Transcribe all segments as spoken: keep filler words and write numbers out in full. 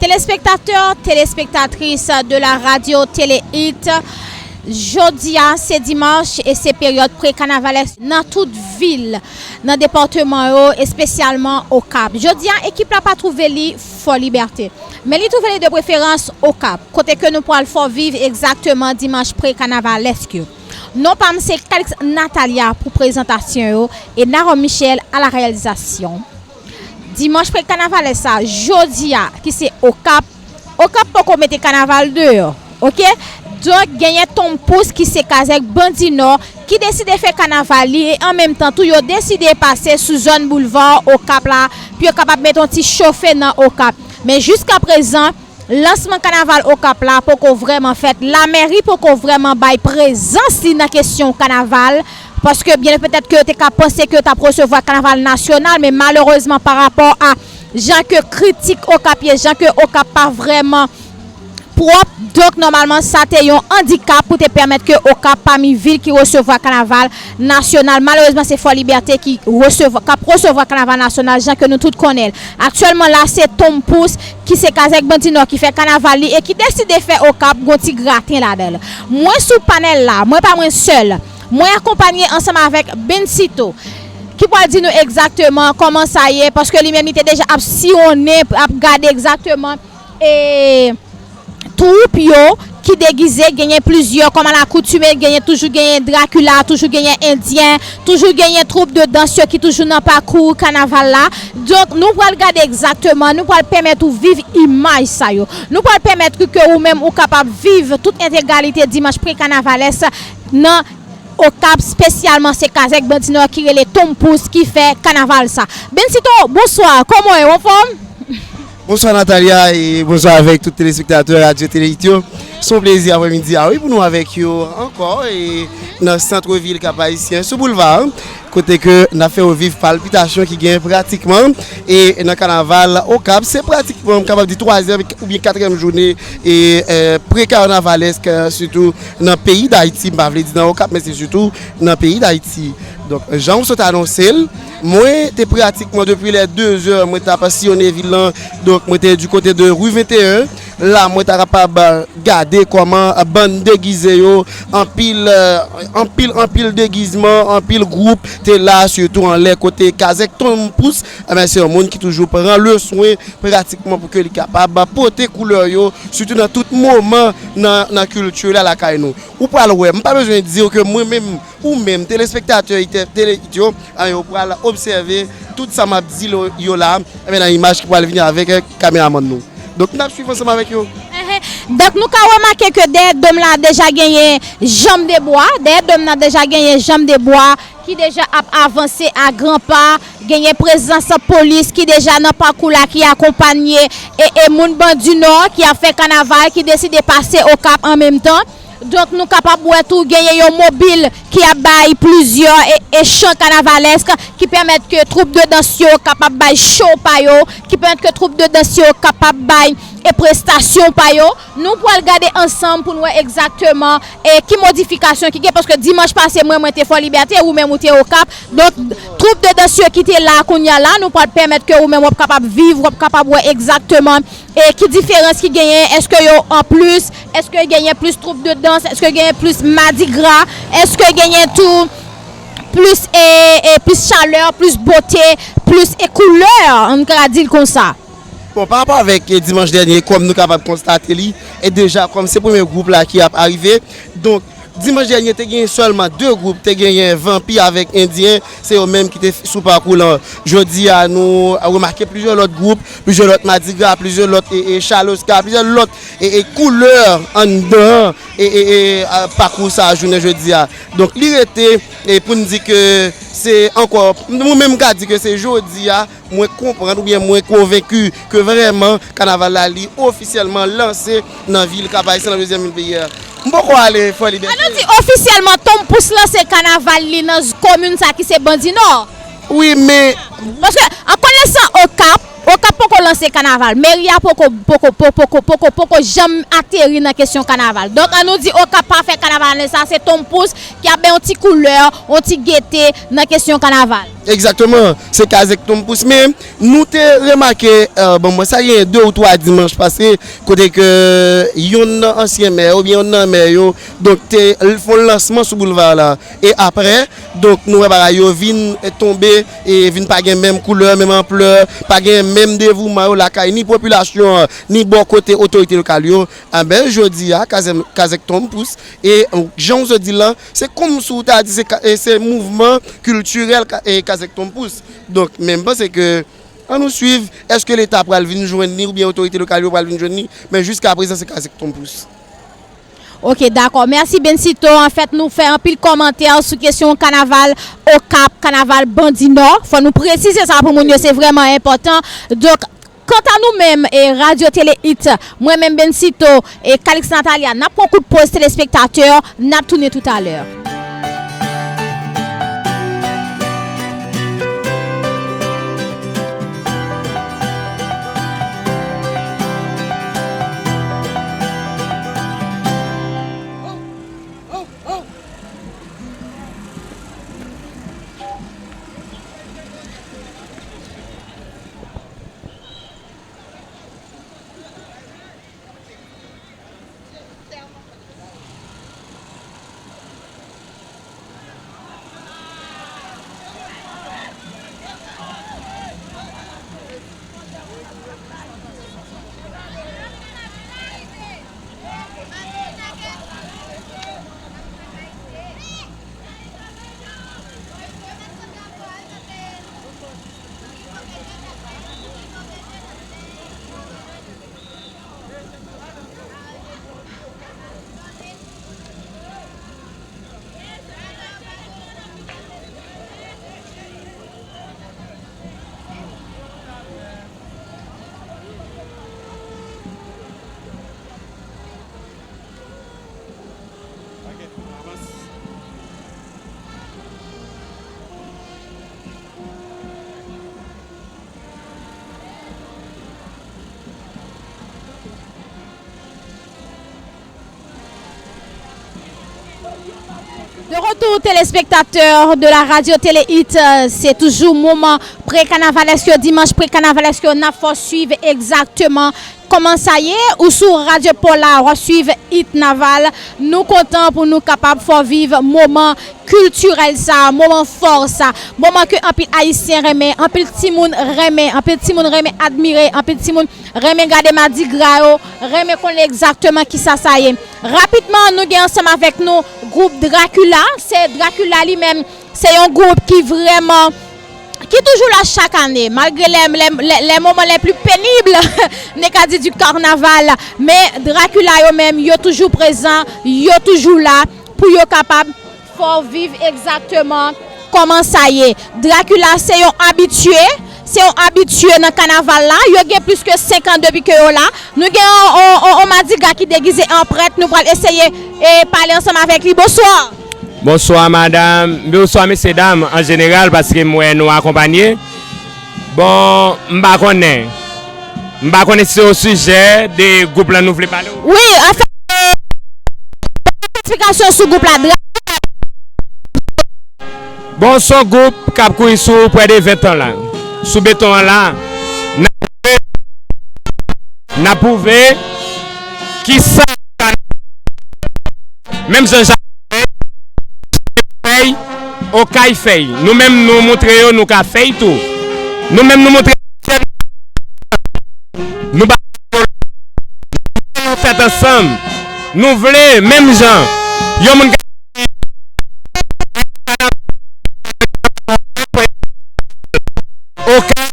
Telespektatè, telespektatris de la radio Télé Hit, jodi a se dimanch e se peryòd pre-kanavalès nan tout vil, nan depatman yo, espesyalman Okap. Jodi a, ekip la pa twouve li Fò Libète, men li twouve li de preferans Okap, kote ke nou pral fè w viv egzakteman dimanch pre-kanavalèsk yo. Non pa m se Calix Natalia pou prezantasyon yo e Naron Michel a la reyalizasyon. Dimanch pre-kanavalèsk sa, jodi a, ki se Okap, Okap poko mete kanaval deyò, oke? Donk, genyen Tom Pouce ki se kazèk Bandi Nò ki deside fè kanaval li e an menm tan tou yo deside pase sou zòn boulva Okap la pou yo kapab mete yon ti chofe nan Okap. Men jiska prezan, lansman kanaval Okap la poko vrèman fèt. Lamèri poko vrèman bay prezans li nan kesyon kanaval, paske byen petèt ke yo te ka panse ke yo t ap resevwa kanaval nasyonal, men malerezman pa rapò a jan ke kritik Okap ye, jan ke Okap pa vrèman pwòp, donk nòmalman sa te yon andikap pou te pèmèt ke Okap pami vil ki resevwa kanaval nasyonal. Malerezman se Fò Libète ki resevwa, k ap resevwa kanaval nasyonal jan ke nou tout konnen l. Aktyèlman la se Tom Pouce ki se kazèk Bandi Nò ki fè kanaval li e ki deside fè Okap gon ti graten ladan l. Mwen sou panèl la, mwen pa mwen sèl. Mwen akonpanye ansanm avèk Bensito ki pral di nou egzakteman kòman sa ye, paske li menm li te deja ap siyonnen, ap gade egzakteman e twoup yo ki degize, genyen plizyè, kòm alakoutime, genyen, toujou genyen Drakila, toujou genyen Endyen, toujou genyen twoup de dans yo ki toujou nan pakou kanaval la. Donk, nou pral gade egzakteman, nou pral pèmèt ou viv imaj sa yo. Nou pral pèmèt ou ke ou menm ou kapab viv tout entegralite dimanch pre-kanavalèsk nan Okap, espesyalman se kazèk Bandi Nò ki rele Tom Pouce ki fè kanaval sa. Bensito, bonswa, kòman w ye, w anfòm? Bonswa Natalia e bonswa avèk tout telespektatè Radio Télé Hit yo. Se yon plezi aprèmidi a wi pou nou avèk yo ankò e nan sant vil Kap Ayisyen sou boulva, kote ke n ap fè yo viv palpitasyon ki gen pratikman e nan kanaval Okap. Se pratikman, m kapab di, twazyèm oubyen katriyèm jounen e, e, pre-kanavalèsk, sitou nan peyi Dayiti, m pa vle di nan Okap, men se sitou nan peyi Dayiti. Donk, jan w sot anonse l, mwen te pratikman depi lè de zè, mwen t ap siyonnen vil lan. Donk, mwen te di kote de ri venteyen. La, mwen ta kapab gade kòman bann degize yo, anpil, anpil, anpil degizman, anpil gwoup te la, sitou anlè kote kazèk Tom Pouce. Ebyen, se yon moun ki toujou pran le swen pratikman pou ke li kapab pote koulè yo, sitou nan tout moman nan, nan kilti la lakay nou. Ou pral wè, m pa bezwen di w ke mwen menm, ou menm, telespektatè Télé Hit yo, a, yo pral obsève tout sa m ap di lo-, yo la, ebyen, nan imaj ki pral vini avèk, eh, kameramann nou. Donk, n ap swiv ansanm avèk yo. Enhen. Donk, nou ka remake ke dèyè dòm la deja genyen janm de bwa, dèyè dòm nan deja genyen janm de bwa ki deja ap avanse a gran pa, genyen prezans polis ki deja nan pakou la ki akonpanye e, e moun Bandi Nò ki ap fè kanaval ki deside pase Okap an menm tan. Donk, nou kapab wè tou genyen yon mobil ki ap bay plizyè e, e chan kanavalèsk ki pèmèt ke twoup de dans yo kapab bay cho pa yo, ki pèmèt ke twoup de dans yo kapab bay e prestasyon pa yo. Nou pral gade ansanm pou n wè egzakteman e ki modifikasyon ki gen, paske dimanch pase, mwen, mwen te Fò Libète, ou menm ou te Okap. Donk, twoup de dans yo ki te la kounye a la, nou pral pèmèt ke ou menm w ap kapab viv, w ap kapab wè egzakteman e ki diferans ki genyen, èske yo an plis, èske genyen plis twoup de dans, èske genyen plis madigra, èske genyen tou plis e, e plis chalè, plis bote, plis e koulè, ann ka di l konsa. Bon, pa rapò avèk, eh, dimanch dènye, kòm nou kapab konstate li, e deja kòm se premye gwoup la ki ap arive, donk, dimanch dènye, te genyen sèlman de gwoup, te genyen Vanpi avèk Endyen, se yo menm ki te f-, sou pakou lan. Jodi a, nou remake plizyè lòt gwoup, plizyè lòt madigra, plizyè lòt, e, e, chaloska, plizyè lòt, e, e, koulè anndan, e, e, e, a, pakou sa a jounen jodi a. Donk, li rete, e, pou n di ke se ankò, mwen menm m ka di ke se jodi a, mwen konprann oubyen mwen konvenki ke vrèman kanaval la li ofisyèlman lanse nan vil Kap Ayisyen, nan dezyèm vil peyi a. M poko ale Fò Libète. An nou di ofisyèlman Tom Pouce lanse kanaval li nan z-, komin sa ki se Bandi Nò. Wi, men paske an konesan Okap, Okap poko lanse kanaval. Meri a poko, poko, po-, poko, poko, poko janm ateri nan kesyon kanaval. Donk, an nou di Okap pa fè kanaval ane sa, se Tom Pouce ki ap bay yon ti koulè, yon ti gete nan kesyon kanaval. Egzakteman, se Kazèk Tom Pouce. Men, nou te remake, euh, bon, mwen sa gen de ou twa dimanch pase, kote ke yonn nan ansyen mè, oubyen yonn nan mè yo, donk, te fè yon lansman sou boulva la. E apre, donk, nou wè bagay yo vin tonbe, e vin pa gen menm koulè, menm anplè, pa gen menm devouman yo lakay ni popilasyon an, ni bò kote otorite lokal yo. Anben, jodi a, Kazèk, Kazèk Tom Pouce, e, jan w sot di l lan, se kòmsi w ta di se ka-, e se mouvman kiltirèl ka-, e Kazèk Tom Pouce. Donk, men m panse ke, an nou swiv, èske Leta pral vin jwenn li, oubyen otorite lokal yo pral vin jwenn li, men jiska prezan, se Kazèk Tom Pouce. Ok, dakò. Mèsi Bensito. Anfèt, nou fè anpil kòmantè sou kesyon kanaval Okap, kanaval Bandi Nò. Fò nou presize sa pou moun yo, se vrèman enpòtan. Donk, kanta nou menm, e, Radyo Tele It, mwen menm Bensito, e Calix Natalia, n ap pran kout poz telespektatè, n ap tounen toutalè. De retour, téléspectateurs de la radio Télé Hit, euh, se toujou moman pre-kanavalèsk yo, dimanch pre-kanavalèsk yo, n ap fè w swiv egzakteman kòman sa ye. Ou sou Radyo Pola, w ap swiv Hit Naval. Nou kontan pou nou kapab fè w viv moman kiltirèl sa, moman fò sa, moman ke anpil Ayisyen renmen, anpil timoun renmen, anpil timoun renmen admire, anpil timoun renmen gade madigra yo, renmen konnen egzakteman kisa sa ye. Rapidman, nou gen ansanm avèk nou gwoup Dracula. Se Dracula li menm, se yon gwoup ki vrèman, ki toujou la chak ane, malgre lè, lè, lè, lè moman lè pli penib, ne ka di di kanaval, men Dracula yo menm, yo toujou prezan, yo toujou la pou yo kapab fè w viv egzakteman kòman sa ye. Dracula se yon abitye, se yon abitye nan kanaval la. Yo gen plis ke senk an depi ke yo la. Nou gen on, on, on, on madigra ki degize an prèt. Nou pral eseye, e, pale ansanm avèk li. Bonswa. Bonswa, madanm. Bonswa, mesye dam, an jeneral, paske m wè nou akonpanye. Bon, m pa konnen. M pa konnen si se o sijè de gwoup lan nou vle pale. Wi, anfèt, e, esplikasyon sou gwoup la. Bon, se yon gwoup k ap kouri sou prè de ven tan la. Sou beton an la, n ap pwouve, n ap pwouve kisa menm jan Japon fè, Okay fè. Nou menm nou montre yo nou ka fè tou. Nou menm nou montre nou ba nou tèt ansanm. Nou vle menm jan yon moun ka Okay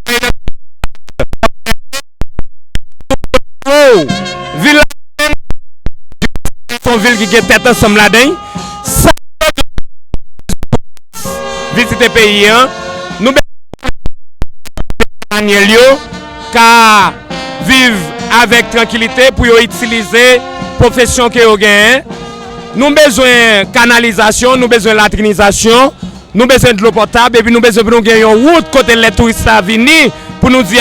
Wow! Vil la se yon vil ki gen tèt ansanm ladan l. Sa vizite peyi an, nou bezwen manyèl yo ka viv avèk trankilite pou yo itilize pwofesyon ke yo genyen. Nou bezwen kanalizasyon, nou bezwen latrinizasyon. Nou bezwen dlo potab, epi nou bezwen pou nou gen yon wout kote lè touris la vini, pou nou di,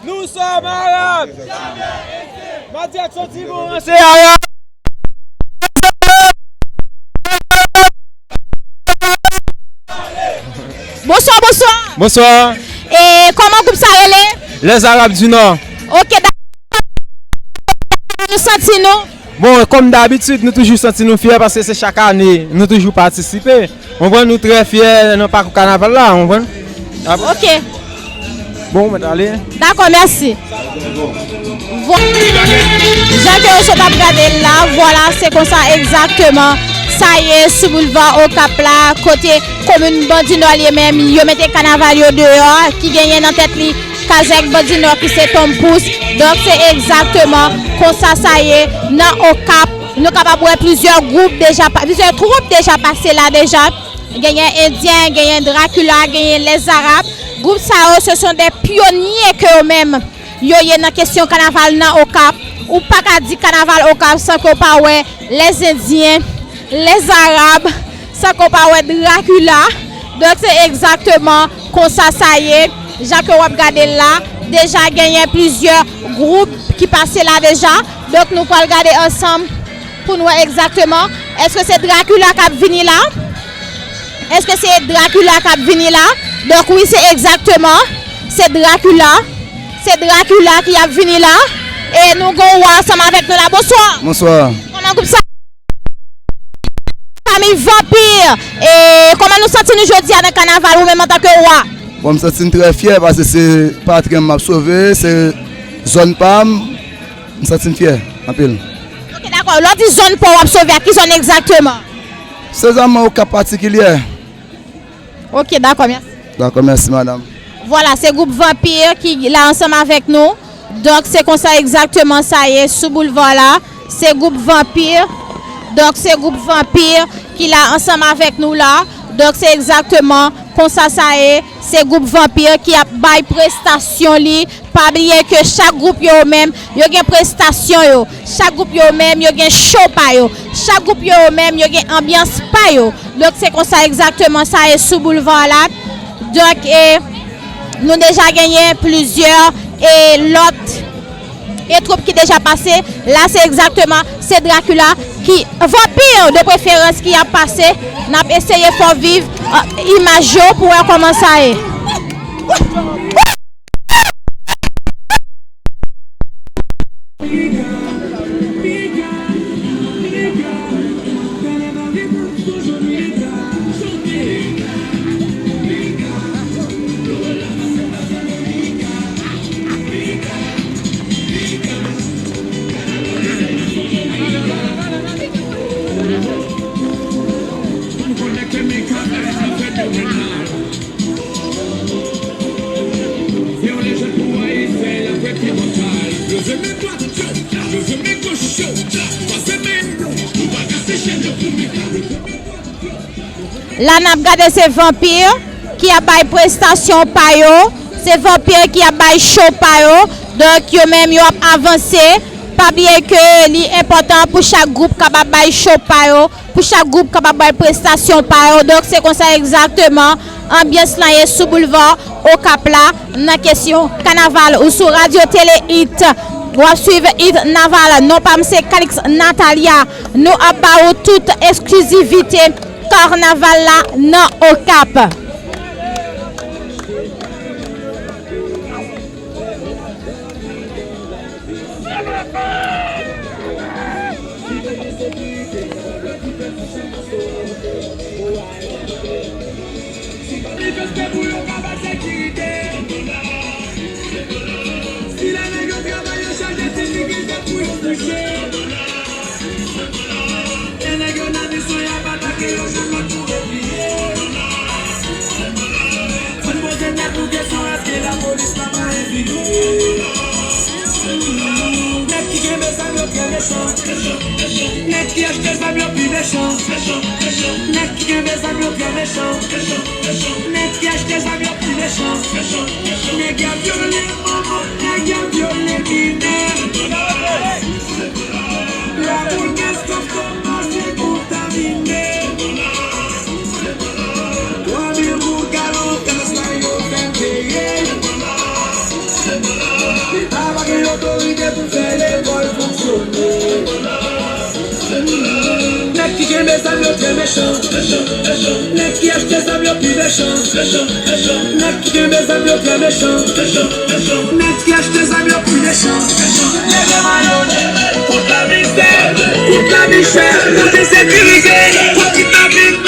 Nous sommes arabes. Matias Sentiment, c'est arabe. Bonsoir, bonsoir. Bonsoir. E kòman gwoup sa rele? Les Arabes du Nord. Ok, dakò. Nou santi nou? Bon, kòm dabitid, nou toujou santi nou fyè paske se chak ane, nou toujou patisipe. Ou konprann, nou trè fyè nan pakou kanaval la, ou konprann? Ok. Bon, mwen ale. Dakò, mèsi. Vo-, jan ke yo sot ap gade l la, vwala, se konsa egzakteman sa ye sou boulva Okap la, kote komin Bandi Nò li menm, yo mete kanaval yo deyò, ki genyen nan tèt li kazèk Bandi Nò ki se Tom Pouce. Donk, se egzakteman konsa sa ye nan Okap. Nou kapab wè plizyè gwoup deja pa-, plizyè twoup deja pase la deja. Genyen Endyen, genyen Drakila, genyen Lèzarab. Gwoup sa yo, se son de pyonye ke yo menm, yo ye nan kesyon kanaval nan Okap. Ou pa ka di kanaval Okap san ke w pa wè Lèzendyen, Lèzarab, san ke w pa wè Drakila. Donk, se egzakteman konsa sa ye. Jan ke w ap gade l la, deja genyen plizyè gwoup ki pase la deja. Donk, nou pral gade ansanm pou n wè egzakteman. Èske se Drakila k ap vini la? Èske se Drakila k ap vini la? Donk, wi, se egzakteman. Se Drakila. Se Drakila ki ap vini la. E nou gon wa ansanm avèk nou la. Bonswa. Bonswa. Kòman gwoup sa? Fanmi Vanpi. E kòman nou santi nou jodi a nan kanaval, ou menm antanke wa? Bon, m santi m trè fyè paske se patri m m ap sove, se zòn pa m. M santi m fyè anpil. Ok, dakò. Lè w di zòn pa w ap sove a, ki zòn egzakteman? Se zòn mwen Okap patikilyè. Ok, dakò, mèsi. Dakò, mèsi, madanm. Vwala, se gwoup Vanpi ki la ansanm avèk nou. Donk, se konsa egzakteman sa ye sou boulva la. Se gwoup Vanpi. Donk, se gwoup Vanpi ki la ansanm avèk nou la. Donk, se egzakteman konsa sa ye. Se gwoup Vanpi ki ap bay prestasyon li. Pa bliye ke chak gwoup yo menm, yo gen prestasyon yo. Chak gwoup yo menm, yo gen cho pa yo. Chak gwoup yo menm, yo gen anbyans pa yo. Donk, se konsa egzakteman sa ye sou boulva la. Donk, e, nou deja genyen plizyè, e, lòt, e, twoup ki deja pase. La, se egzakteman, se Drakila ki, Vanpi de preferans ki ap pase. N ap eseye fè w viv, e, imaj yo pou wè kòman sa ye. La n ap gade se Vanpi ki ap bay prestasyon pa yo, se Vanpi ki ap bay cho pa yo. Donk, yo menm yo ap avanse. Pa bliye ke li enpòtan pou chak gwoup kapab bay cho pa yo, pou chak gwoup kapab bay prestasyon pa yo. Donk, se konsa egzakteman anbyans lan ye sou boulva Okap la nan kesyon kanaval. Ou sou Radyo Tele It, w ap swiv It Naval. Non pa m se Calix Natalia. Nou ap ba ou tout eksklizivite kanaval la nan Okap. Manifeste pou yo ka bay sekirite. Si la nèg yo travay, yo chache difikilte pou yo touche. Lè nèg yo nan misyon, y ap atake yo, jwenn lòt pou repliye. Ann poze tèt nou kesyon, èske lapolis pa ba envite? Nèg ki kenbe zam yo trè mechan. Nèg ki achte zam yo pi mechan. Nèg ki kenbe zam yo trè mechan. Nèg ki achte zam yo pi mechan. Nèg y ap vyole manman, nèg y ap vyole minè. Lapolis kòmanse kontamine. Twa mil goud galon gaz la yo fè m peye. Fè lekòl fonksyone. Nèg ki kenbe zam yo trè mechan. Nèg ki achte zam yo pi mechan. Nèg ki kenbe zam yo trè mechan. Nèg ki achte zam yo pi mechan. Leve mayo, kout la mizè, kout la michè, kout ensekirite, kout kidnapin.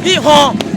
Hihon!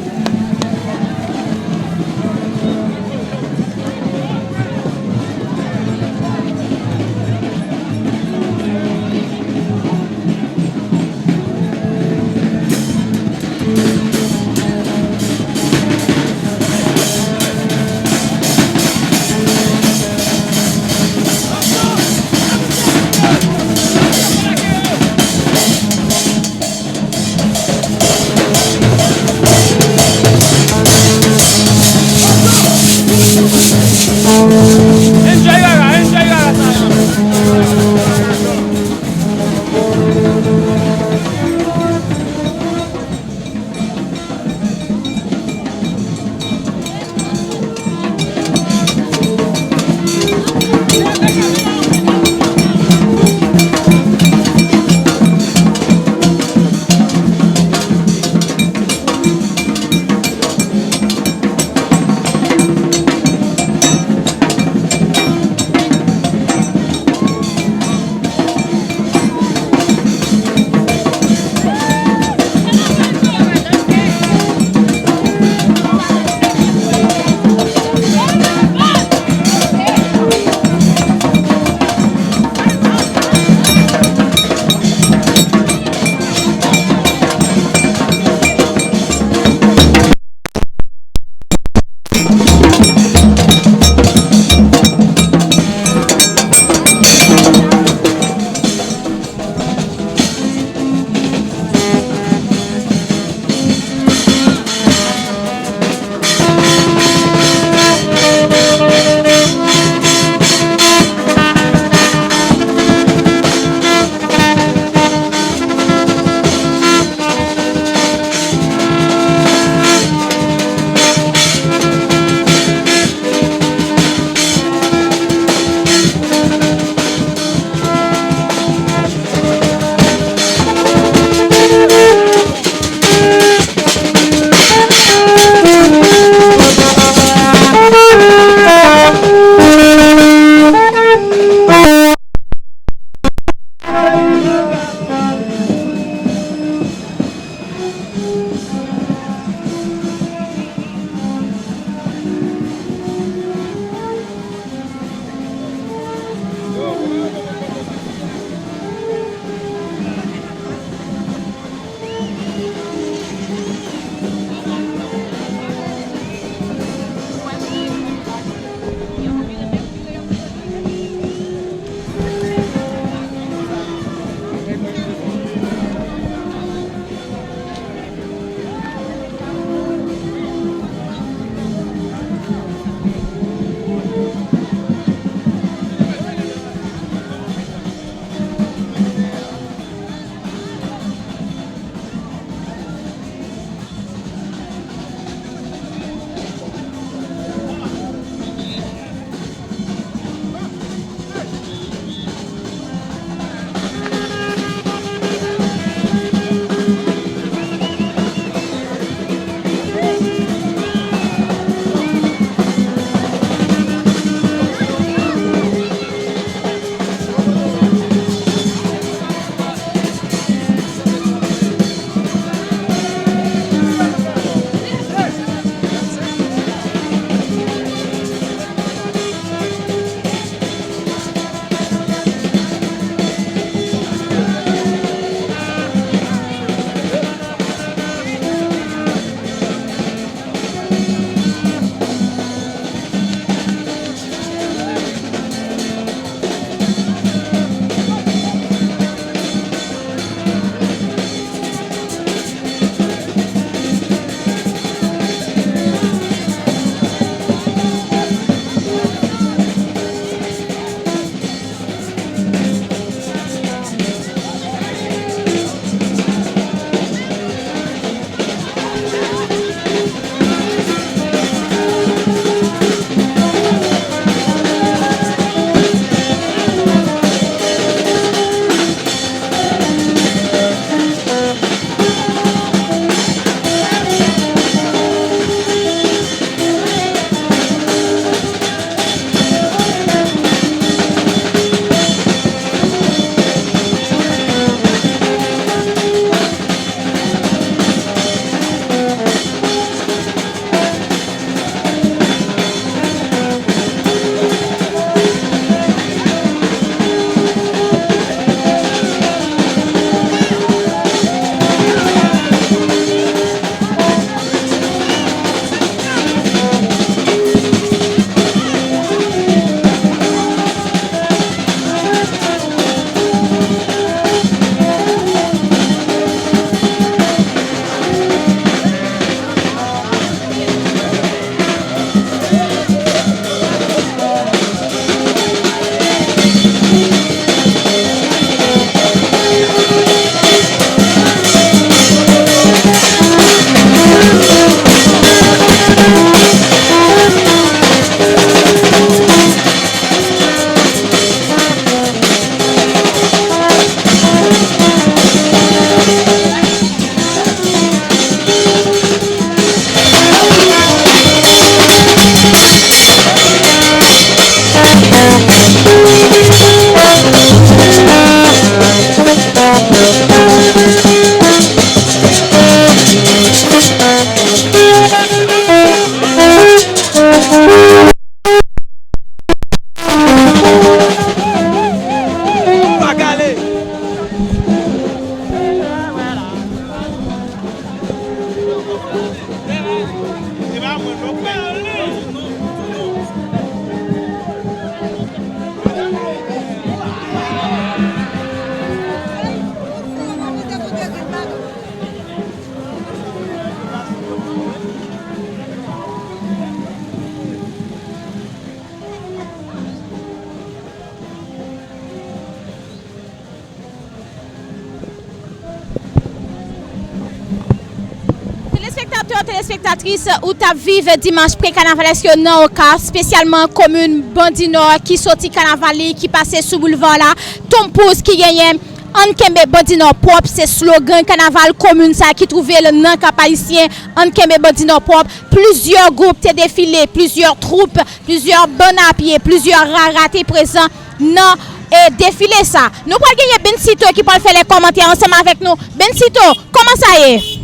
Telespektatè, telespektatris, ou t ap viv dimanch pre-kanavalèsk yo nan Okap, espesyalman komin Bandi Nò ki soti kanaval li, ki pase sou boulva la. Ton Pouce ki genyen Ann kenbe Bandi Nò pwòp, se slogan kanaval komin sa ki twouve l nan Kap Ayisyen. Ann kenbe Bandi Nò pwòp. Plizyè gwoup te defile, plizyè twoup, plizyè bann a pye, plizyè rara te prezan nan, e, defile sa. Nou pral genyen Bensito ki pral fè lè kòmantè ansanm avèk nou. Bensito, kòman sa ye?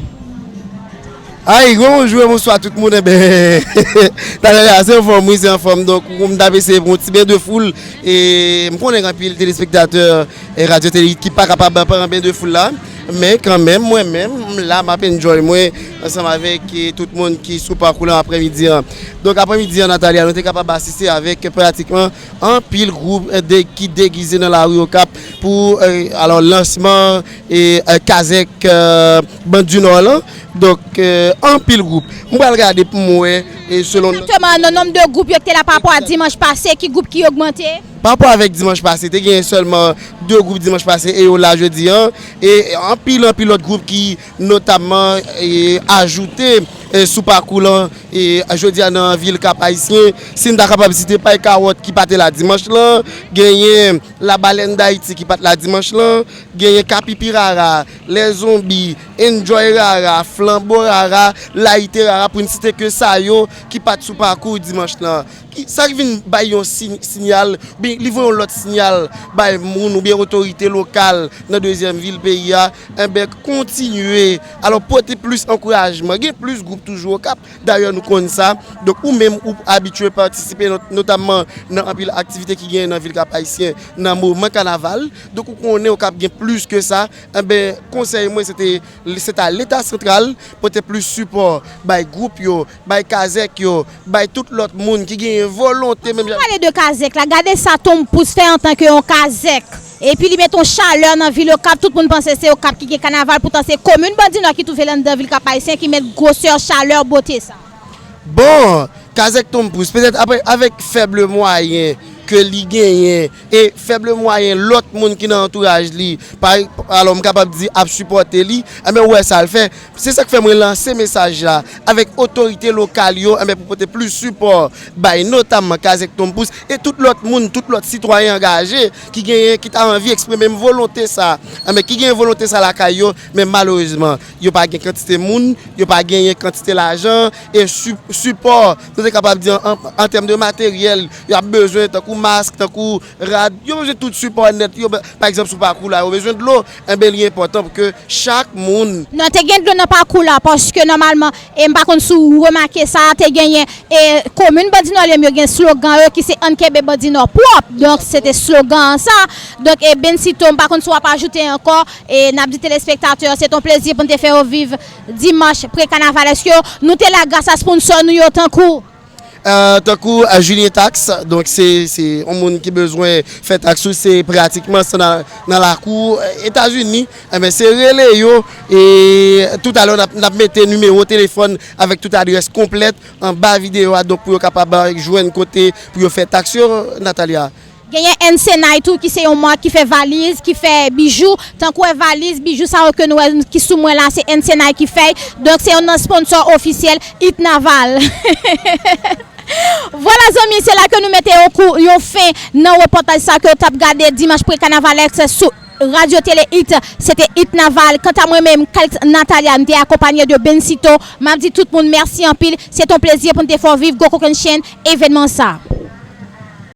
Ay, bonjou e bonswa tout moun. Enben, talè la, se anfòm, wi, se anfòm. Donk, ou konn m t ap eseye pran yon ti ben de foul. E m konnen gen anpil telespektatè, e, Radyo Tele It ki pa kapab pran ben de foul la. Men kanmenm, mwen menm, m la, m ap enjoy mwen ansanm avèk, e, tout moun ki sou pakou la aprèmidi an. Donk, aprèmidi an, Natalia, nou te kapab asiste avèk pratikman anpil gwoup, e, de, ki degize nan lari Okap pou, e, alò, lansman, e, e, kazèk, e, Bandi Nò lan. Donk, e, anpil gwoup. M pral gade pou m wè, e, selon. Egzakteman, nan nonb de gwoup yo ki te la pa rapò a dimanch pase, ki gwoup ki ogmante? Pa rapò avèk dimanch pase, te genyen sèlman de gwoup dimanch pase e yo la jodi an. E anpil, anpil lòt gwoup ki notamman, e, ajoute, e, sou pakou lan, e, jodi a nan vil Kap Ayisyen. Si n ta kapab site Pay Kawòt ki pa te la dimanch lan, genyen Labalèn Dayiti ki pa t la dimanch lan, genyen Kapipi Rara, Lè Zonbi, Enjoy Rara, Flanbo Rara, Layite Rara, pou n site ke sa yo ki pa t sou pakou dimanch lan. Ki, sa ki vin bay yon si-, siyal, oubyen li voye yon lòt siyal bay moun oubyen otorite lokal nan dezyèm vil peyi a, enben, kontinye, alò, pote plis ankourajman. Gen plis gwoup toujou Okap, dayè, nou konn sa. Donk, ou menm, ou abitye patisipe, not-, notamman nan anpil aktivite ki genyen nan vil Kap Ayisyen nan moman kanaval. Donk, ou konnen Okap gen plis ke sa. Enben, konsèy mwen, se te, se ta Leta santral pote plis sipò bay gwoup yo, bay kazèk yo, bay tout lòt moun ki genyen volonte menm jan. Pale de kazèk la, gade sa Ton Pouce fè antanke yon kazèk. Epi li mete yon chalè nan vil Okap, tout moun panse se Okap ki gen kanaval, poutan se komin Bandi Nò ki twouve l anndan vil Kap Ayisyen ki met gwosè, chalè, bote sa. Bon, kazèk Ton Pouce, petèt apre, avèk fèb mwayen ke li genyen, e fèb mwayen lòt moun ki nan antouraj li, pa, alò, m kapab di, ap sipòte li, enben, ou wè sa l fè. Se sa k fè mwen lanse mesaj la avèk otorite lokal yo, enben, pou pote plis sipò bay notamman kazèk Ton Pouce e tout lòt moun, tout lòt sitwayen angaje ki genyen, ki ta anvi eksprime menm volonte sa, enben, ki genyen volonte sa lakay yo, men malerezman, yo pa gen kantite moun, yo pa genyen kantite lajan, e si-, sipò, nou te kapab di an, an, an tèm de materyèl, y ap bezwen, tankou mask, tankou rad, yo bezwen tout sipò nèt, yo be-, pa egzanp, sou pakou la, yo bezwen dlo, enben, li enpòtan pou ke chak moun. Non, te gen dlo nan pakou la, paske nòmalman, e m pa konn si w remake sa, te genyen, e komin Bandi Nò li menm yo gen slogan yo ki se Ann kenbe Bandi Nò pwòp. Donk, se te slogan an sa. Donk, e Bensito, m pa konn si w ap ajoute ankò, e n ap di telespektatè yo, se t on plezi pou n te fè yo viv dimanch pre-kanavalèsk yo. Nou te la gras a sponsò nou yo, tankou. E, tankou, e, Julien Tax, donk se, se yon moun ki bezwen fè taks ou, se pratikman sa nan, nan lakou, e, Etazini. Enben, se rele yo, e toutalè n ap, n ap mete nimewo telefòn avèk tout adrès konplèt anba videyo a, donk pou yo kapab, e, jwenn kote pou yo fè taks yo, Natalia. Genyen Ensenay tou, ki se yon mak ki fè valiz, ki fè bijou. Tankou wè valiz, bijou sa yo ke nou wè ki sou mwen la, se Ensenay ki fè. Donk, se youn nan sponsò ofisyèl It Naval. Vwala, zanmi, se la ke nou mete yon kou, yon fen nan repòtaj sa ke w t ap gade dimanch pre-kanavalèsk sou Radyo Tele It. Se te It Naval. Kanta mwen menm, Kalt Natalia, m te akonpanye de Bensito. M ap di tout moun mèsi anpil. Se t on plezi pou n te fè w viv gwo kokennchenn evènman sa.